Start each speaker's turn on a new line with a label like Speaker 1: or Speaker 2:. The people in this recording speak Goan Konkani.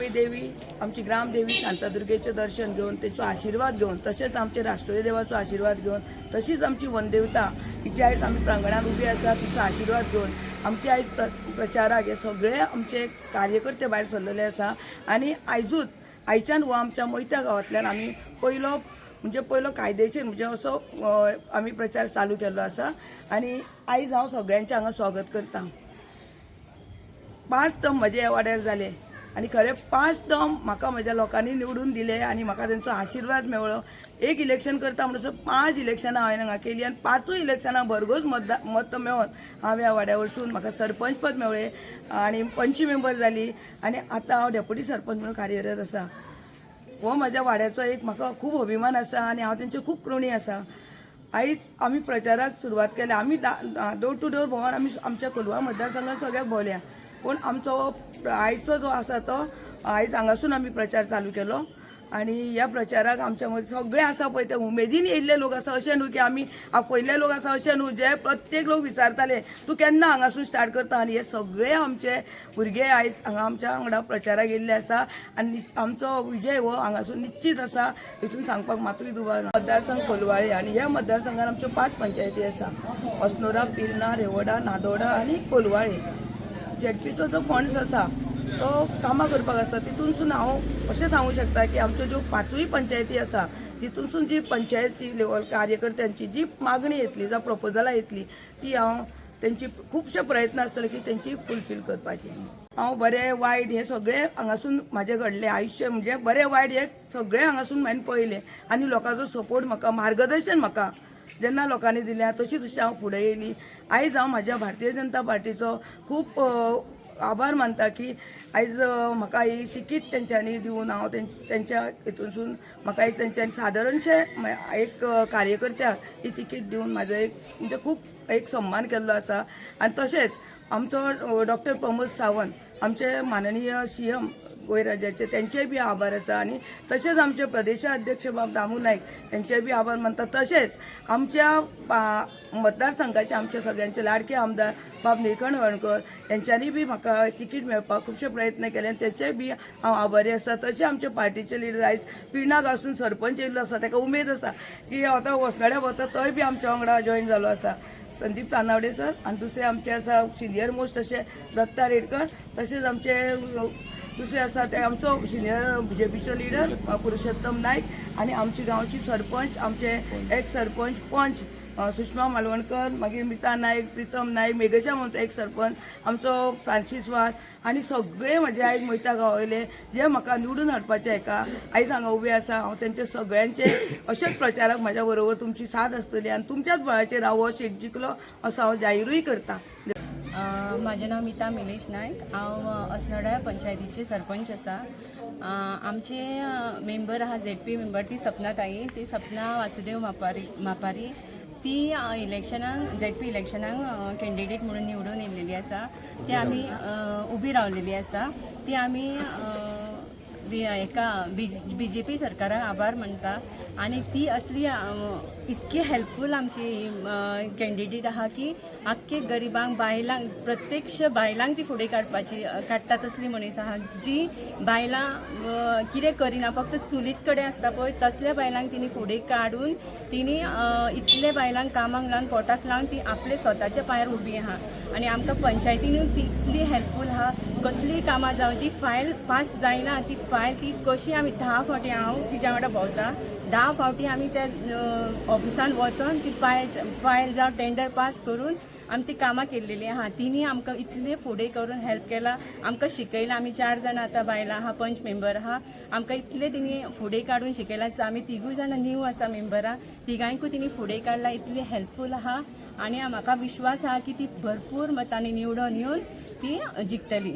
Speaker 1: आमी देवी, आमची ग्रामदेवी शांतादुर्गेचें दर्शन घेवन, तेचो आशिर्वाद घेवन, तशेंच आमचे राष्ट्रीय देवाचो आशिर्वाद घेवन, तशीच आमची वनदेवता हिची आयज आमी प्रांगणान उबी आसा, तिचो आशिर्वाद घेवन आमचे आयज प्रचाराक हे सगळे आमचे कार्यकर्ते भायर सरलेले आसा. आनी आयजूच आयच्यान हो आमच्या मोयत्या गांवांतल्यान आमी पयलो, म्हणजे पयलो कायदेशीर म्हणजे असो आमी प्रचार चालू केल्लो आसा. आनी आयज हांव सगळ्यांचें हांगा स्वागत करता. 5 टर्म म्हजे ह्या वाड्यार जाले आनी खरें 5 टर्म म्हाका म्हज्या लोकांनी निवडून दिले आनी म्हाका तेंचो आशिर्वाद मेळ्ळो. एक इलेक्शन करता म्हणसर 5 इलेक्शनां हांवें हांगा केली आनी पांचूय इलेक्शनां भरघोस मत मेळोन हांव ह्या वाड्या वरसून म्हाका सरपंच पद मेळ्ळें आनी पंच मेंबर जाली आनी आतां हांव डेप्युटी सरपंच म्हणून कार्यरत आसा. हो म्हज्या वाड्याचो एक म्हाका खूब अभिमान आसा आनी हांव तेंचे खूब ऋणी आसा. आयज आमी प्रचाराक सुरवात केल्या. आमी डोर टू डोर भोंवन आमी आमच्या कोलवा मतदारसंघात सगळ्याक भोंवल्या, पूण आमचो आयचो जो आसा तो आयज हांगासून आमी प्रचार चालू केलो. आनी ह्या प्रचाराक आमच्या मदीं सगळे आसा पळय ते उमेदीन येयल्ले लोक आसा. अशें न्हू की आमी आपयल्ले लोक आसा, अशें न्हू. जे प्रत्येक लोक विचारताले, तूं केन्ना हांगासून स्टार्ट करता? आनी हे सगळे आमचे भुरगे आयज हांगा आमच्या वांगडा प्रचाराक येयल्ले आसा आनी आमचो विजय हो हांगासून निश्चीत आसा, हितून सांगपाक मातूय दुबाव ना. मतदारसंघ कोलवाळे आनी ह्या मतदारसंघात आमच्यो 5 पंचायती आसा: अस्नोरा, पिर्णा, रेवोडा, नादोडा आनी कोलवाळे. झेडपीचो जो फंड्स आसा तो कामां करपाक आसता. तितूनसून हांव अशें सांगूं शकता की आमच्यो ज्यो पांचूय पंचायती आसा, तितूनसून जी पंचायती लेवल कार्यकर्त्यांची जी मागणी येतली, जावं प्रपोजलां येतली, ती हांव तेंची खुबशे प्रयत्न आसतले की तेंची फुलफील करपाची. हांव बरें वायट हे सगळें हांगासून म्हाजें घडलें आयुश्य, म्हणजे बरें वायट हे सगळें हांगासून हांवें पळयलें. आनी लोकांचो सपोर्ट म्हाका, मार्गदर्शन म्हाका जेन्ना लोकांनी दिलें, तशी तशी हांव फुडें येयली. आयज हांव म्हाज्या भारतीय जनता पार्टीचो खूब आभार मानता की आयज म्हाका ही तिकीट तेंच्यांनी दिवन हांव तेंच्या हितूनसून म्हाका एक तेंच्यांनी सादारणशे एक कार्यकर्त्याक ही तिकीट दिवन म्हाजो एक म्हणजे खूब एक सन्मान केल्लो आसा. आनी तशेंच आमचो डॉक्टर प्रमोद सावंत, आमचे माननीय सीएम गोंय राज्याचे, तेंचेय बी आभार आसा. आनी तशेंच आमचे प्रदेशाध्यक्ष बाब दामू नायक हेंचे बी आभार मानता. तशेंच आमच्या मतदारसंघाचे, आमच्या सगळ्यांचे लाडके आमदार बाब निळकंठ हळर्णकर यांच्यांनी बी म्हाका तिकीट मेळपाक खुबशे प्रयत्न केले आनी तेचे बी हांव आभारी आसा. तशें आमचे पार्टीचे लिडर, आयज पिर्णा गांवसून सरपंच येयल्लो आसा, ताका उमेद आसा की आतां वसनाड्या वता, तोय बी आमच्या वांगडा जॉयन जालो आसा, संदीप तानावडे सर. आनी दुसरे आमचे आसा सिनियर मोस्ट अशे दत्ता रेडकर, तशेंच आमचे दुसरे आसा ते आमचो सिनियर बीजेपीचो लिडर पुरुषोत्तम नायक आनी आमची गांवची सरपंच, आमचे एक्स सरपंच, पंच सुषमा मालवणकर, मागीर मिता नायक, प्रितम नायक, मेघश्याम आमचो एक्स सरपंच, आमचो फ्रांसीस वाज आनी सगळे म्हजे आयज मोयता गांवले जे म्हाका निवडून हाडपाचे हाका आयज हांगा उबे आसा. हांव तेंचे सगळ्यांचे अशेंच प्रचाराक म्हाज्या बरोबर तुमची साथ आसतली आनी तुमच्याच बळाचेर हांव हो सीट जिखलो असो हांव जाहीरूय करता.
Speaker 2: म्हाजें नांव मिता मिलेश नायक. हांव अस्नोड्या पंचायतीचे सरपंच आसा. आमचे मेंबर आहा, झेडपी मेंबर, ती सपना ताई, ती सपना वासुदेव मापारी मापारी. ती इलेक्शनाक, झेडपी इलेक्शनाक कॅन्डिडेट म्हणून निवडून येयल्लेली आसा. ती आमी उबी रावलेली आसा. ती आमी हेका बीजेपी सरकाराक आभार मानता आनी ती असली इतकी हेल्पफूल आमची कॅन्डिडेट आहा की आख्खे गरिबांक, बायलांक, प्रत्यक्ष बायलांक ती फुडें काडपाची काडटा तसली मनीस आहा. जी बायलां कितें करिना, फक्त चुलीत कडेन आसता पळय, तसल्या बायलांक तिणी फुडें काडून तिणी इतले बायलांक कामाक लावन, पोटाक लावन ती आपले स्वताच्या पांयार उबी आहा. आनी आमकां पंचायतीनूय तितली हेल्पफूल आहा. कसलीय कामां जावं, जी फायल पास जायना ती फायल ती कशी आमी 10 फावटी, हांव तिच्या वांगडा भोंवता, 10 फावटी आमी त्या ऑफिसान वचोन ती फायल जावं टेंडर पास करून आमी ती कामां केल्लेली आहा. तिणी आमकां इतले फुडें करून हेल्प केला, आमकां शिकयलां. आमी चार जाणां आतां बायलां आहा, पंच मेंबर आहा. आमकां इतले तिणी फुडें काडून शिकयलां. आमी तिगूय जाणां न्यू आसा मेंबरां, तिगांयकूय तिणी फुडें काडला. इतली हेल्पफूल आहा आनी म्हाका विश्वास आहा की ती भरपूर मतांनी निवडून येवन ती जिखतली.